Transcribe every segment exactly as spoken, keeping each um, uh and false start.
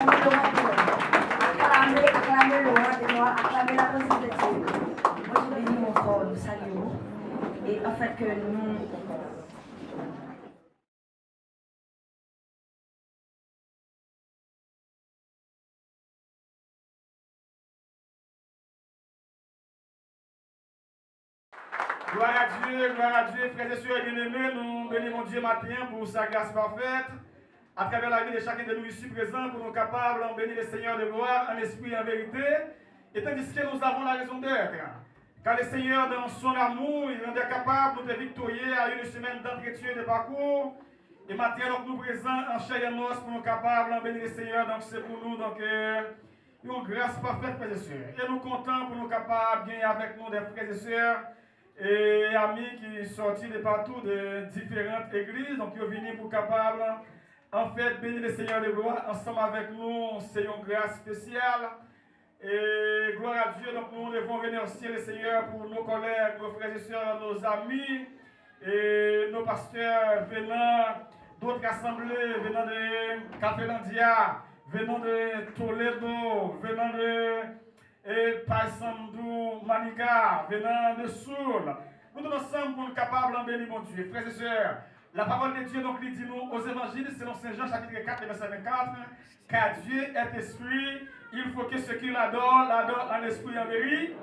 Aklame, aklame lwa de lwa, aklame la prezans de Dye. Bondye beni w ankò, nou salye w. E anfèt ke nou Glwa a Dye, glwa a Dye, frè e sè byeneme, nou beni Bondye maten an pou sa gras pafèt atravè lavi de chaken de nou isi prezan pou nou kapab beni le Senyè de glwa an espri e an verite, e tandiske nous avons la raison d'être. Car le Seigneur, dans son amour, il rendait capable de victorier à une semaine d'entretien de parcours. E maten an, donk, nou prezan an chè e an os pou nou kapab beni le Senyè. Donk, se pou nou, donk, euh, yon gras pafèt, frè e sè. E nou kontan pou nou kapab genyen avèk nou de frè e sè e ami ki sòti de patou, de diferan egliz. Donk, yo vini pou kapab, anfèt, beni le Senyè de glwa ansanm avèk nou. Se yon gras espesyal. Et gloire à Dieu, donc nous devons remercier le Seigneur pour nos collègues, nos frères et sœurs, nos amis, et nos pasteurs venant d'autres assemblées, venant de Cafelandia, venant de Toledo, venant de eh, Paysandú, Manica, venant de Soul. Nou tout ansanm pou nou kapab beni Bondye. Frè e sè, la pawòl de Dye, donk, li di nou, aux Évangiles selon Saint Jean, chapitre quatre, le verset vingt-quatre, car Dieu est esprit, il faut que ceux qui l'adorent, l'adorent en esprit et en vérité.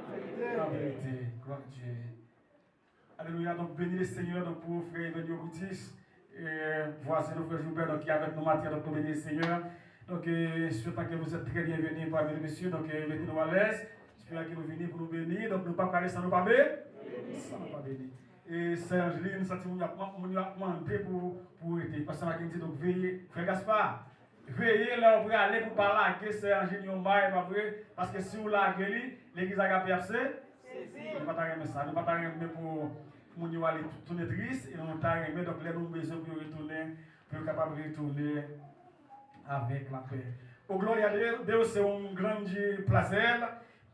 En vérité. Gloire à Dieu. Alelouya. Donk, beni le Senyè, donk, pou frè Evenio Boutis, e, vwazen nou, frè Joubè, donk, ki avèk nou maten, donk, nou beni le Senyè. Donk, e, je souhaite que vous êtes très bienvenue parmi nous, mesye. Donk, e, mete nou alèz. Espere ke nou vini pou nou beni. Donk, nou pa prale san nou pa be-, san nou pa beni. E, sè Angeline, santi moun yo ap, moun yo ap mande pou, pou rete. Pastè Mackendy, donk, veye. Frè Gaspard, veye lè w prale pou pa lage sè Angeline yon may, pa vre? Paske si w lage li, legliz Agape ap se-, sezi. Nou pa ta renmen sa. Nou pa ta renmen pou moun yo ale tou-, tounen tris. E nou ta renmen, donk, lè nou bezwen pou yo retounen, pou yo kapab retounen avèk lapè. O glória de Deus, é um grande prazer,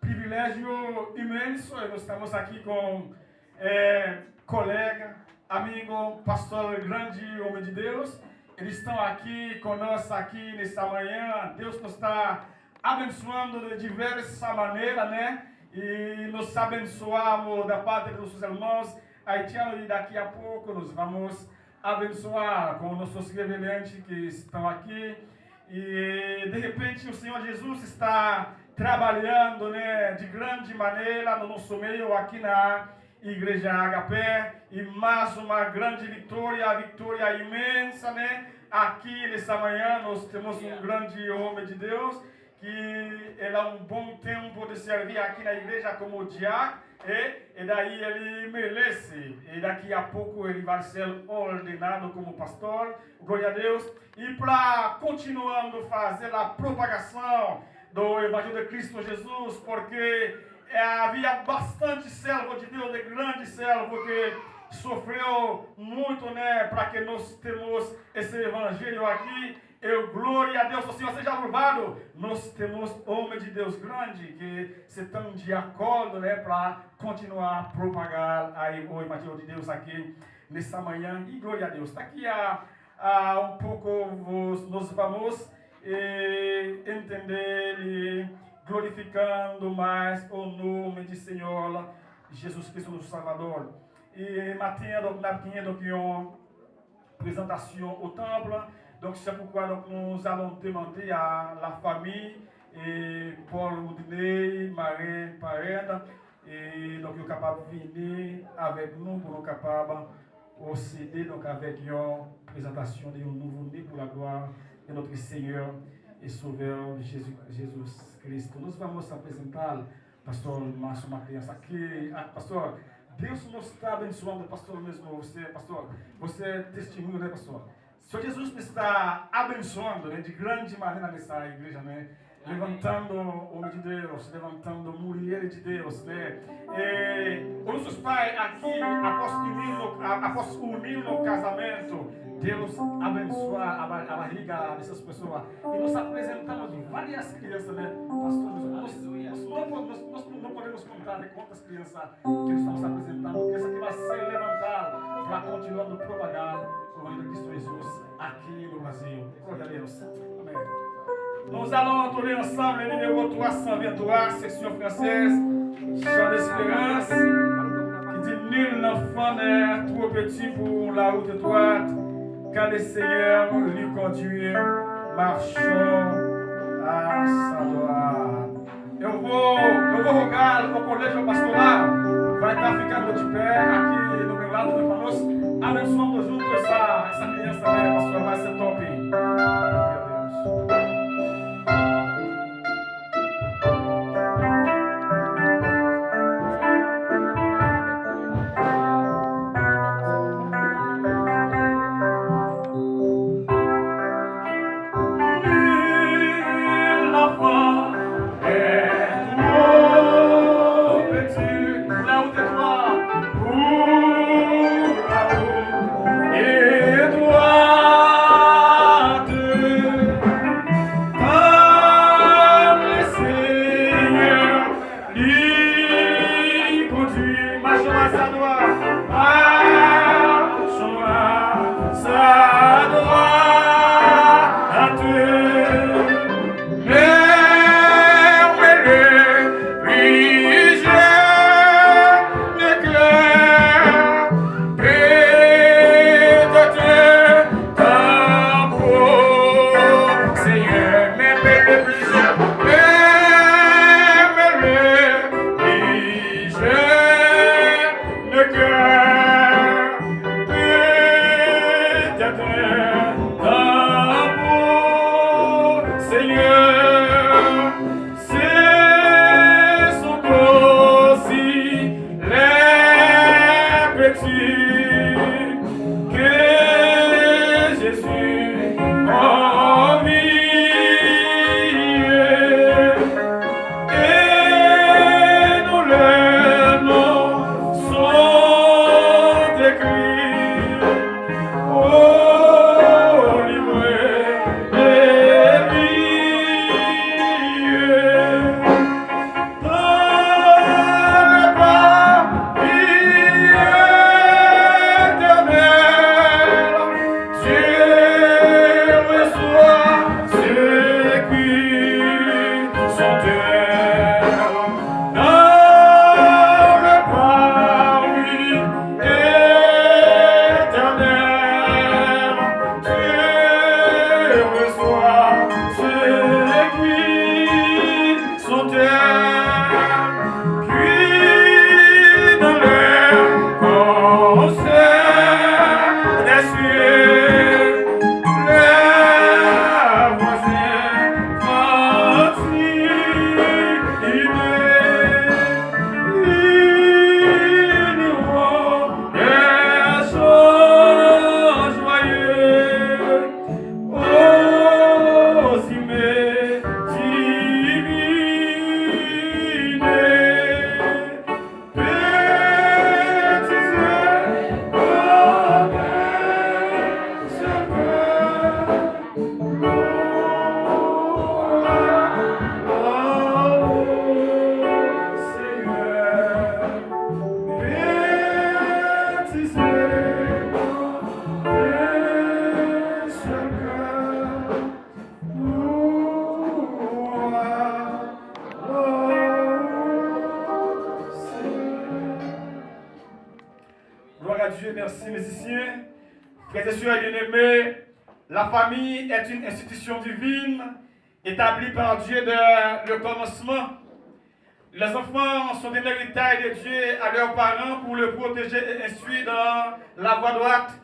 privilégio imenso, e nós estamos aqui com, é, colega, amigo, pastor, grande homem de Deus. Eles estão aqui conosco aqui nesta manhã. Deus nos está abençoando de diversa maneira, né? E nós abençoamos da parte dos nossos irmãos haitianos e daqui a pouco nós vamos abençoar com nossos reverendes que estão aqui. E de repente o Senhor Jesus está trabalhando, né, de grande maneira no nosso meio aqui na Igreja Agapé, e mais uma grande vitória, a vitória imensa, né? Aqui nessa manhã nós temos um grande homem de Deus que ele é um bom tempo de servir aqui na igreja como diácono, e, e daí ele merece, e daqui a pouco ele vai ser ordenado como pastor, glória a Deus, e para continuando fazer a propagação do Evangelho de Cristo Jesus, porque é, havia bastante servo de Deus, de grande servo que sofreu muito, né, para que nós temos esse evangelho aqui. Eu, glória a Deus, o Senhor seja louvado. Nós temos homem de Deus grande que se estão de acordo, né, para continuar a propagar aí o evangelho de Deus aqui nessa manhã. E glória a Deus. Está aqui a, a um pouco os, nós vamos eh, entender e glorificando mais o nome de Senhor Jesus Cristo, nosso Salvador. E maten an, donk, n ap genyen, donk, yon prezantasyon o tanp. Donk, c'est pourquoi, donk, nous allons demander à la famille, e Paul Woodney, Marin, Parèn, e donk, yo kapab vini avèk nou pou nou kapab posede, donk, avèk yon prezantasyon de yon nouvo ne pour la gloire de notre Seigneur et Sauveur Jésus, Jesus Cristo. Nós vamos apresentar pastor Márcio Macriança, que, ah, pastor, Deus nos está abençoando, pastor mesmo, você, pastor, você é testemunho, né, pastor? Senhor Jesus está abençoando, né, de grande maneira nessa igreja, né? Levantando homem de Deus, levantando mulher de Deus, né? E os nossos pais aqui, após unir no, a- após unir no casamento, Deus abençoa a, ba- a barriga dessas pessoas. E nós apresentamos várias crianças, né? Pastor, nós, nós, nós não, nós, nós não podemos contar, né, quantas crianças que estamos apresentando, que essa que vai ser levantada para continuar propagar o evangelho de Cristo Jesus aqui no Brasil. Glória a Deus. Amém. Nous allons entonner ensemble le numéro trois cent vingt-trois, section française, Chant d'espérance, qui dit: Nul n'enfant n'est trop petit pour la route étroite, car le Seigneur lui conduit, marchons à sa droite. Nouvo, nouvo vokal o Colegio Pastoral, vai estar ficando de pé aqui no meu lado, no Panos. Abençoando juntos essa, essa criança, né, pastor Márcio Top. Nul n'enfant est trop petit pour la route étroite, pour la route étroite, car le Seigneur lui conduit. Marchons à sa droite, marchons à sa droite. Vers le plus jeune cœur, peut-être un temps pro, Seigneur, même le plus jeune, même le plus jeune cœur, peut-être un temps pro, Seigneur. Ce sont aussi les petits que Jésus envie. Et dont les noms sont écrits au livre de vie. Dans le paradis éternel, Dieu reçoit ceux qui sont tels. Dans le paradis éternel, Dieu reçoit ceux qui sont tels, qui dans leur concert des cieux, leur voix infantile, ils uniront des chants joyeux aux hymnes divines. Baptisé dans le Saint-Père, louons le Seigneur. Baptisé dans le Saint-Père, Gloire à Dieu, merci musiciens. Frères et sœurs bien-aimés, la famille est une institution divine établie par Dieu dès le commencement. Les enfants sont un héritage de Dieu à leurs parents pour le protéger et instruire dans la voie droite.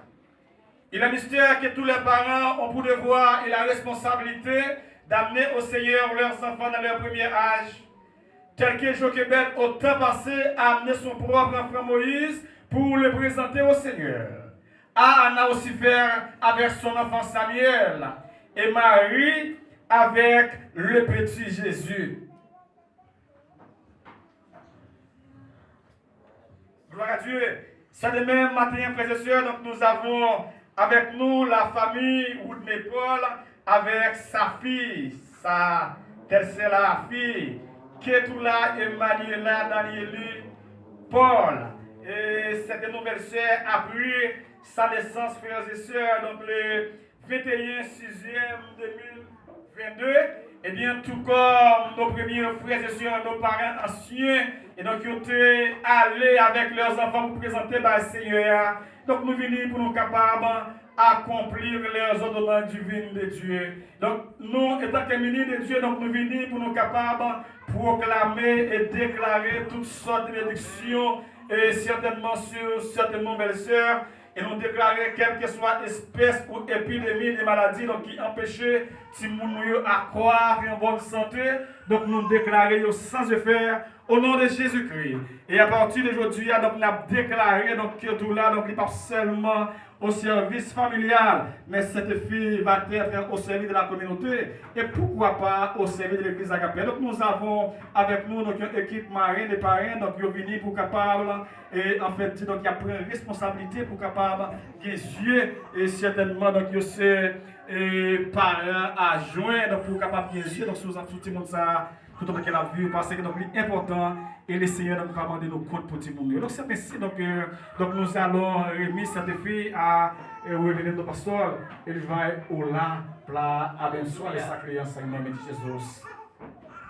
Il est mystère que tous les parents ont pour devoir et la responsabilité d'amener au Seigneur leurs enfants dans leur premier âge, tel que Jochebed, au temps passé, a amené son propre enfant Moïse pour le présenter au Seigneur. A Anna aussi faire avec son enfant Samuel, et Marie avec le petit Jésus. Gloire à Dieu. C'est demain matin, frères et sœurs, donc nous avons avec nous la famille Woodney Paul avec sa fille, sa tercera fille, Ketula Emmanuela Danieli Paul. Et cette nouvelle sœur a pris sa naissance, frères et sœurs, donc le vingt et un sixième deux mille vingt-deux. Ebyen, tou kòm nos premiers frères et sœurs, nos parents anciens, e donk yo te ale avèk lè zanfan pou prezante bay Senyè a. Donk nou vini pou nou kapab accomplir les ordonnances divines de Dieu. Donk nou, etanke minis de Dieu, donk nou vini pou nou kapab pwoklame e deklare tout sòt benediksyon, e sètènman sur certaines nouvelles sœurs, e nou deklare kèlkeswa espès ou epidemi de maladi donk ki anpeche timoun nou yo akwè an bòn sante, donk nou deklare yo sans effet au nom de Jésus-Christ. E apati de jodi a, donk n ap deklare donk ke tou la, donk li p ap sèlman au service familial, mais cette fille va être au service de la communauté et pourquoi pas au service de l'église Agape. Donc nous avons avec nous donc une équipe marraine et parrain, donc yo vini pou kapab e an fèt di donk y ap pran responsablite pou kapab gen zye e sètènman donk yo se e paran ajwen donk pou kapab gen zye donk sou sou timoun sa tout an ke l ap viv, paske donk li enpòtan e le Seigneur donk va mande nou kont pou timoun yo. Donc c'est ainsi donc euh, donc nous allons remettre cette fille à euh, revenir au pasteur, il va au la pla abençoir les sacrés enseignements de Jesus.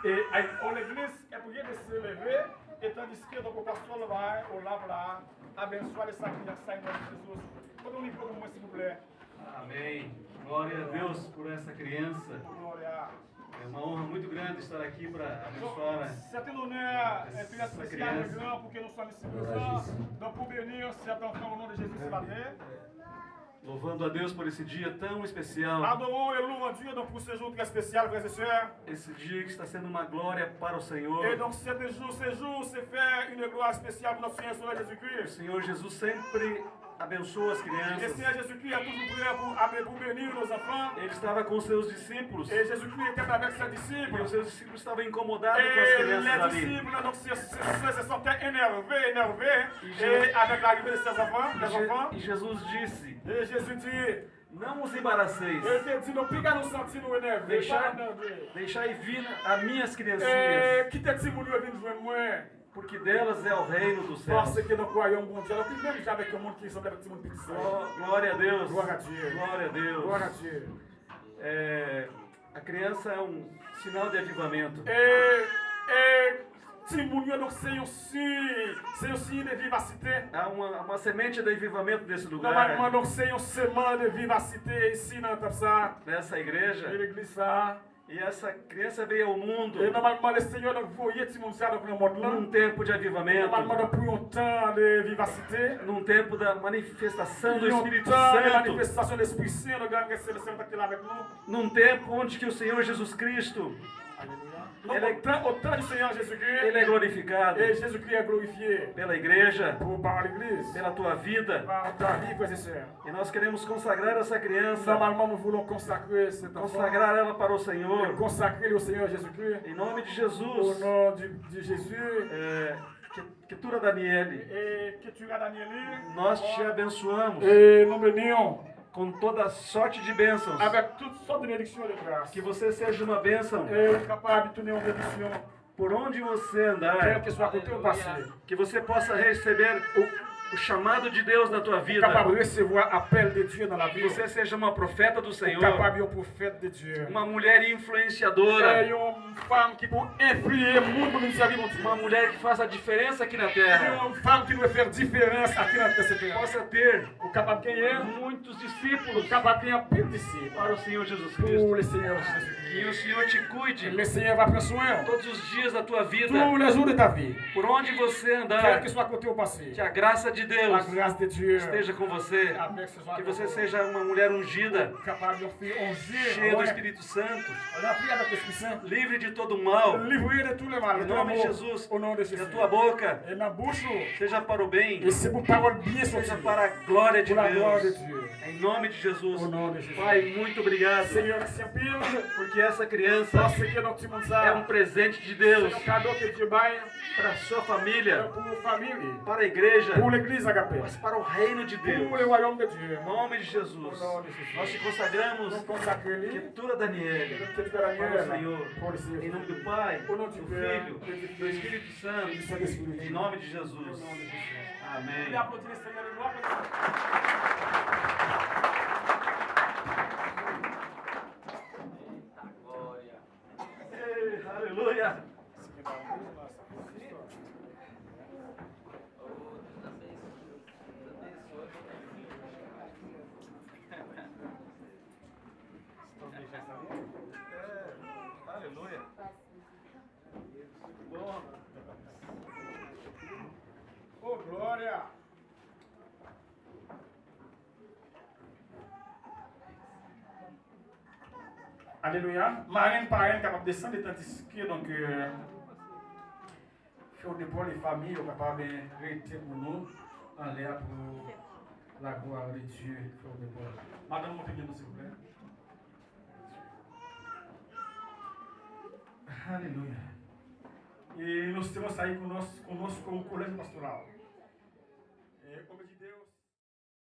E ay o legliz e pou ye de se leve e tandis que donc o pastor vai o la pla abençoar les sacrés enseignements de Jesus. Kote yon mikro pou mwen silvouplè? Amém. Glória a Deus por essa criança. Glória. É uma honra muito grande estar aqui para abençoar. C'est un honneur très spécial et grand pour que nous soyons ici présents. Donc pour bénir cet enfant au nom de Jésus ce matin. Louvando a Deus por esse dia tão especial. Adorons et louons Dieu donc pour ce jour très spécial, frères et sœurs. Esse dia que está sendo uma glória para o Senhor. Et donc ce jour, ce jour se fait une gloire spéciale pour notre Seigneur et Sauveur O Jésus-Christ. Senhor Jesus sempre abençoa as Le crianças. Seigneur Jésus-Christ est toujours prêt pour, pour bénir nos enfants. Ele estava com seus discípulos. Et Jésus-Christ était avec ses E disciples. Os seus discípulos estavam incomodados com as Et crianças les ali. Disciples donc, se, se, se, se sentaient énervés, énervés et avec l'arrivée de ces enfants, des enfants. E Jesus disse: Et Jésus dit, Não os embaraceis. Ele te di nou piga nou santi nou enève, pa Deixai, enève. Deixai vir a minhas criancinhas, É, kite timoun yo vin jwenn mwen, porque delas é o reino dos céus. Paske nan wayòm Bondye, alò ki menm jan avèk yon moun ki sanble avèk timoun piti sa yo. Gló- Glória a Deus. Glória a Deus. Glória a Deus. Glória a Dieu. É, a criança é um sinal de avivamento. É, é, timoun yo, donk, se yon siy, se yon siy de vivasite. Há uma, uma semente de avivamento nesse lugar, Nòmalman, donk, se yon seman de vivasite isi nan tanp sa, nessa e igreja. legliz sa. E essa criança veio ao mundo E nòmalman, le Senyè, donk, voye timoun sa, donk, nan mond lan. Num tempo de avivamento, Nòmalman, donk, pou yon tan de vivasite. Num tempo da manifestação do Yon Espírito tan de Santo, manifestasyon Lespri Sen, donk, gran Mesye, le Senyè, ki la avèk nou. Num tempo onde que o Senhor Jesus Cristo Donk, o tan, o tan du Seigneur Jésus-Christ, ele é glorificado e Jésus-Christ est glorifié pela igreja, pour, par l'église, pela tua vida. Par ta vie, frères et sœurs. E nós queremos consagrar essa criança, Normalement, nous voulons consacrer cet enfant, consagrar ela para o et Senhor, consacrer au Seigneur Jésus-Christ, em nome de au Jesus. nom du, de Jésus. É, que, que tura Daniele, Et que tu as, Daniel, nós te abençoamos et nous bénissons com toda sorte de bênçãos. Avec toutes sortes de bénédictions et de grâces. Que você seja uma bênção Et capable de tourner en bénédiction. Por onde você andar, Quel que soit côté ou passé, que você possa receber o, o chamado de Deus na tua ou vida. Capable de recevoir appel de Dieu dans la vie. Que você seja uma profeta do Ou Senhor, Capable de prophète de Dieu. Uma mulher influenciadora, Et une femme qui peut influer le monde pour nous servir Dieu. Uma mulher que faça a diferença aqui na terra. Une femme qui doit faire différence à qui dans cette terre. Possa ter Ou capable de gagner. Muitos discípulos Ou capable de gagner plus disciples. Para o Senhor Jesus Cristo. Pour le Seigneur Jésus-Christ. Que o Senhor te cuide Le Seigneur va prendre soin todos os dias da tua vida. Tous les jours de ta vie. Por onde você Quel andar, que soit côté ou passé. Que a graça de La Deus Grâce de Dieu esteja com você. Avec ce soir. Que você seja uma mulher ungida, Capable de faire un Dieu. Cheia do Espírito Santo, Rempli avec l'Esprit Saint. Livre de todo mal. Libéré de tous les mal. Em nome de Jesus. Au nom de Que Jésus. A tua boca Et ma bouche. Seja para o bem. Et c'est pour parole bien sortie. Seja para a glória de Pour la gloire de Deus. Dieu. Em nome de Jesus. Au nom de Jésus. Pai, muito obrigado. Seigneur, merci pile. Porque essa criança Parce que notre monde é ça, um presente de c'est Deus un cadeau que Dieu baille para a sua família, pour la famille, para a igreja, pour l'église Agape, mas para o reino de Deus. Pour le royaume de Dieu. Em nome de Jesus. Au nom de Jésus. Nós te consagramos Nous consacrons que lui. Tura Daniele Que tu as para o Daniel. Senhor. Pour le Seigneur. Em nome do Pai, Au nom du do Père, Filho, et du do Fils, Espírito Santo. et du Saint-Esprit. Em nome de Jesus. Au nom de Jésus. Amém. Applaudissez le Seigneur de gloire. Eita glória! Alelouya. Alelouya. Bon. Oh, glória. Alelouya. Marenn, parenn kapab desann, etandiske, donk, euh, frè Depòl e fanmi yo kapab, eh, rete pou nou anlè a pou la gloire de Dieu, frè Depòl. Madanm, monte byen nou, silvouplè. Alelouya. E nos temos aí conosco, conosco o Colégio Pastoral. Eh, o Medideu